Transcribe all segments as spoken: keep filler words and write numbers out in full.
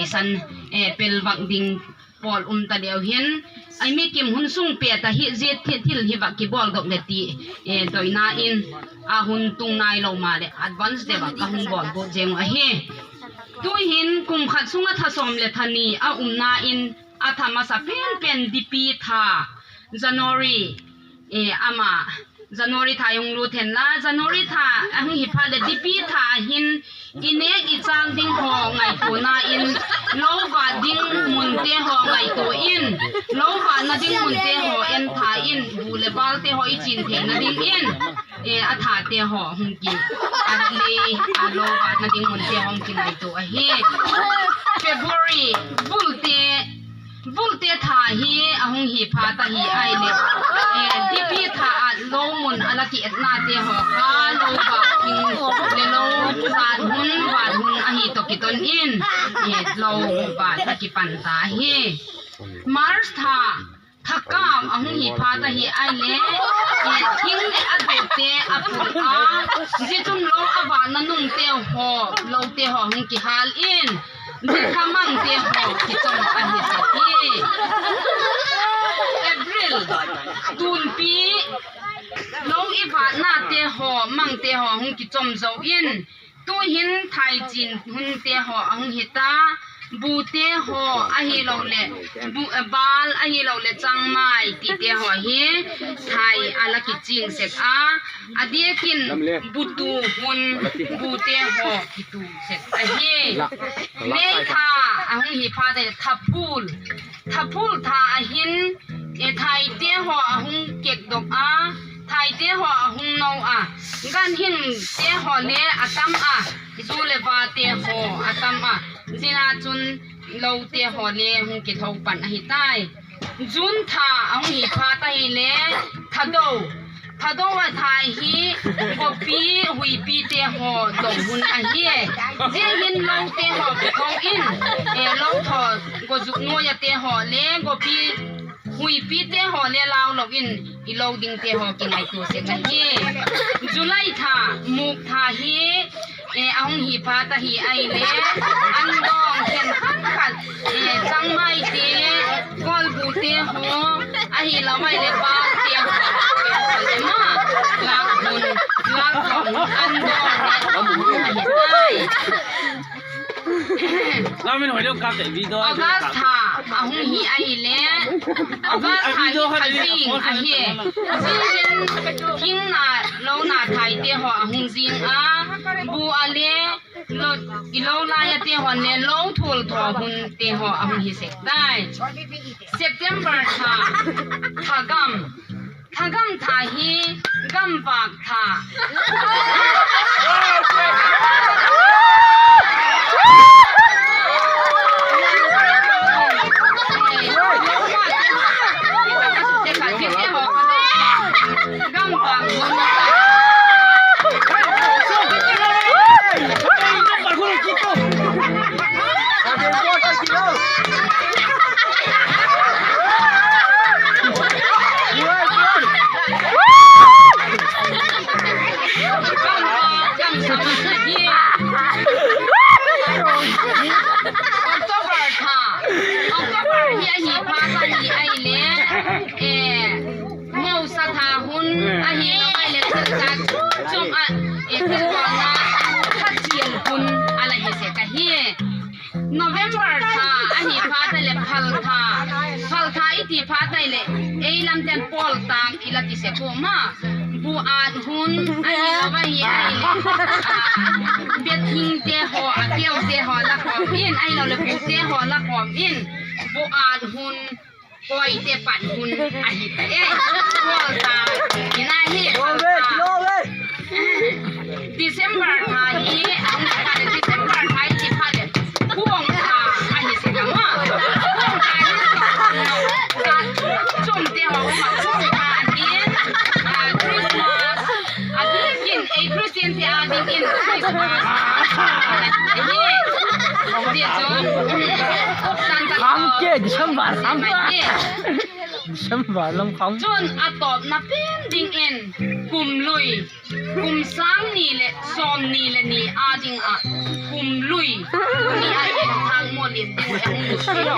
san, eh, pel vak ding pawl um ta leu hin, ai mi kim hun sung pet ahi zia thil hi vak kibawldok leh ti, eh, doina in a hun tung nailo maleh advance deu ah ka hung bawl bûk zeng uh ahi. Tu'hin kum khat sung ah tha sawm leh tha ni a umna in a tha masa pen pen Dipi tha, January, eh, ama January tha i hung lut hen la, January tha a hung hi phat leh Dipi tha hin i nêk i châk ding haw ngaituana in, lo vât ding munte haw ngaitua in, lo vâtna ding munte haw en tha in, bu leh bâlte haw i chin theina dingin, eh, a thate haw hung ki, a lei, a lo vâtna ding munte haw hung kingaitua ahi. February, bulte, bulte tha hi a hung hi phat ahi ai leh, eh, Dipi tha ah lo mun a la ki etnate haw kha lo vât ding le lo vât hun, vât hun ahi tawh kiton in, eh, lo vât a kipan ta ahi. March tha, thakam a hung hi phat ahi ai leh, eh, thing leh a dute a pul a, zia chun lo a vâtna nungte haw, lote haw hung kihâl in, zia kha mangte haw kichom ahi sek hi. April, tunpi, lo i vâtnate haw, mangte haw hung kichom zo in, tu'hin thaichin hunte haw a hung hi ta, bute haw ahiloleh, bu, eh, bâl ahiloleh changmai tite haw hi thai a la kiching sek a, a diak in butu hun bute haw kitu sek ahi. May tha a hung hi phat leh thaphul, thaphul tha ah hin, eh, thaite haw a hung kekdok a, thaite haw a hung no a, ganhingte haw le a tam a, zu leh vate haw a tam a, zia ah chun lote haw le hung kitho pan ahi tai. June tha a hung hi phat ahile, thado, thado a tha hi, gopi, huipite haw dong hun ahi. Zia hin lote haw kitho in, eh, lo thaw, gozuk nuai ate haw le gopi, huipite haw le lau lo in, i lo dingte haw kingaitua sek ahi. July tha, mûk tha hi, eh, a hung hi phat ahi ai le, an dawng khenkhat khat, eh, changmaite, kawlbute haw, ahilo ai le bâlte haw, le ma, lâk hun, lâk hun, an dawng le, ahi tai. August tha a hung hi ahile, August tha hi tha zing ahi. Zia hin, hingna, lona thaite haw a hung zing a, bu a le, lo, i lo lai ate haw le lo thual thaw hunte haw a hung hi sek tai. September tha, thagam, thagam tha hi, gamvâk tha. October tha, October hi ahi phat ahi ahile, eh, mousa tha hun ahilo ai le thil tak chum ah, eh, thil bawlna tha chial hun a la hi sek ahi. November tha ahi phat ahile phal tha, phal tha i ti phat ahile, ei lam ten pawl tâng i la ti sek u ma, bu ât hun ahilo ai ahile, ah, bethingte haw, a keute haw la khawm in, ahiloleh bute haw la khawm in, bu ât hun, koite pat hun ahi ta e. Pawl tâng in ahi, pawl tâng. December tha hi, December tha i ti phat le, kuang tha ahi sek a ma. Kuang tha hi, chumte haw ma kuang tha hi, ah, Christmas, a diak in ei Christiante â dingin Christmas ahi. Zia chun Kham ke December kham. December lam kham. Chun a tawpna pen dingin kum lui, kum sâng ni leh sawmni leh ni â ding ah kum lui ni a en thang maw lian ding e hung mu si la.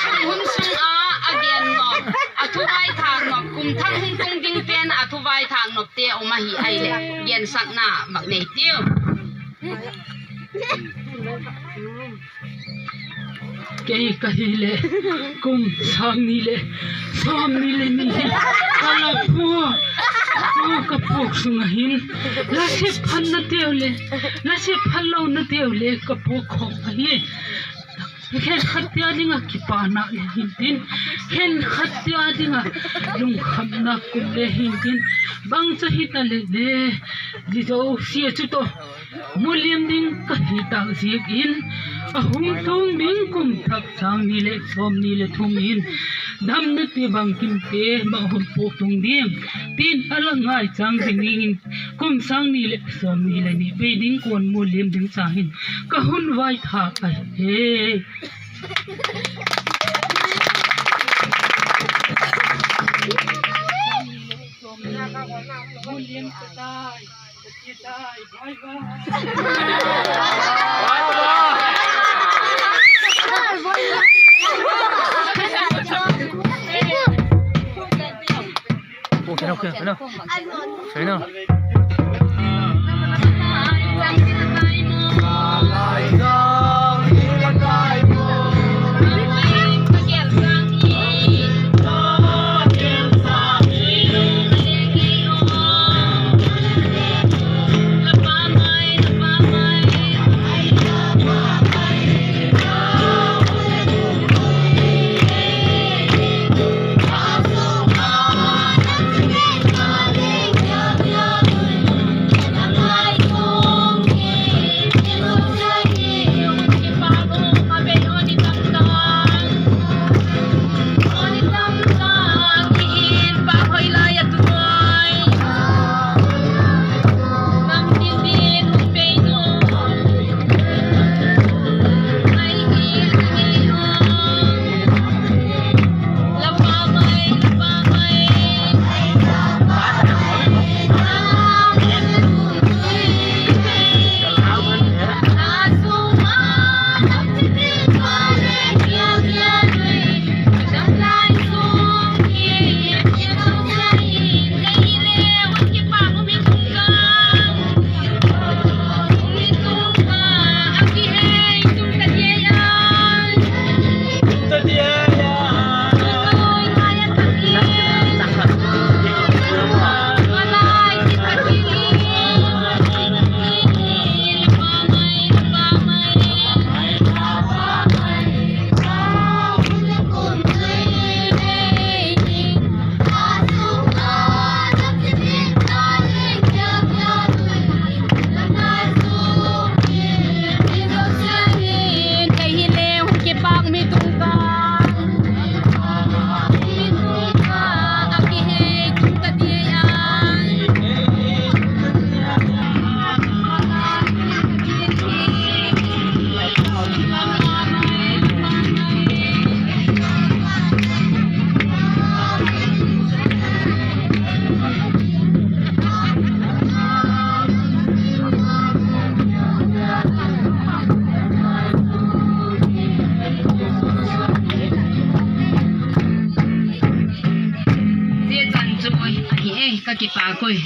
A hun sung a, a gen nop, a thu vaithâk nop, kum thak hung tung ding pen a thu vaithâk nop te um ahi ai leh, gen sakna mak nei tiu. Kei ka hi leh, kum sâng ni leh sawmni leh ni hi ka la phuak, ka phuak sung ah hin, la sep phatna teu leh, la sep phat lona teu leh ka phuak khawm ahi. Khenkhat tia ding ah kipana le hintin, khenkhat tia ding ah lungkhamna kum le hintin, bang chu hita le le, zia zosia chu tawh muliam ding ka hi tak ziakin, a hung tung ding kum thak sâng ni leh sawmni leh thum in damna ti bangkimte bang hun puak tung ding tin a la ngai chang dingin, kum sâng ni leh sawmni leh ni pei ding kuan muliam ding cha hin ka hun vaithâk ahi. Zia chan chu ahi e, ka kipak ui.